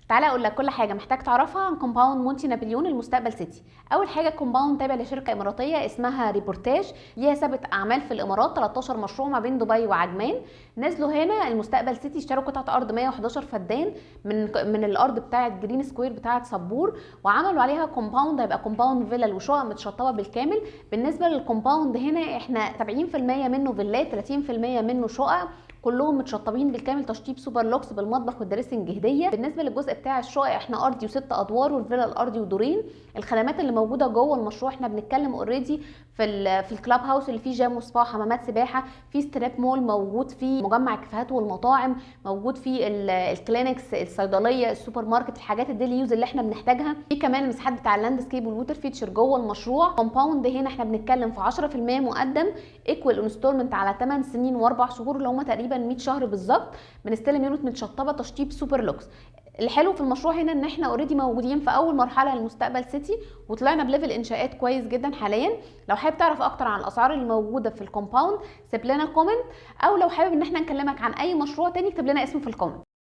تعالى اقول لك كل حاجة محتاج تعرفها عن compound مونتي نابليون المستقبل سيتي. اول حاجه، compound تابع لشركة اماراتيه اسمها ريبورتاج، ليها سابقه اعمال في الامارات، 13 مشروع ما بين دبي وعجمان. نزلوا هنا المستقبل سيتي، اشتروا قطعه ارض 111 فدان من الارض بتاعه جرين سكوير بتاعه صبور، وعملوا عليها compound، هيبقى compound فيلل وشقق متشطبه بالكامل. بالنسبة لل compound هنا احنا 70% منه فيلات، 30% منه شقق، كلهم متشطبين بالكامل تشطيب super lux بالمطبخ وال dressing هديه. بالنسبة للجزء بتاع الشقق احنا ارضي وست ادوار، والفيلا الارضي ودورين. الخدمات اللي موجودة جوه المشروع احنا بنتكلم already في ال club house اللي فيه جيم وسبا وحمامات سباحه، في strip mall موجود، في مجمع الكافيهات والمطاعم موجود، في ال clinics، الصيدليه، السوبر ماركت، الحاجات ال daily use اللي احنا بنحتاجها. في كمان المساحات بتاع ال landscape وال water feature جوه المشروع. compound هنا احنا بنتكلم في 10% مقدم، equal installment على 8 سنين و4 شهور اللي هم تقريبا 100 شهر بالظبط. بنستلم unit متشطبه تشطيب super lux. الحلو في المشروع هنا ان احنا already موجودين في اول مرحلة للمستقبل سيتي، وطلعنا ب level انشاءات كويس جدا حاليا. لو حابب تعرف اكتر عن الاسعار اللي موجودة في ال compound سيب لنا comment، او لو حابب ان احنا نكلمك عن اي مشروع تاني اكتب لنا اسمه في ال comment.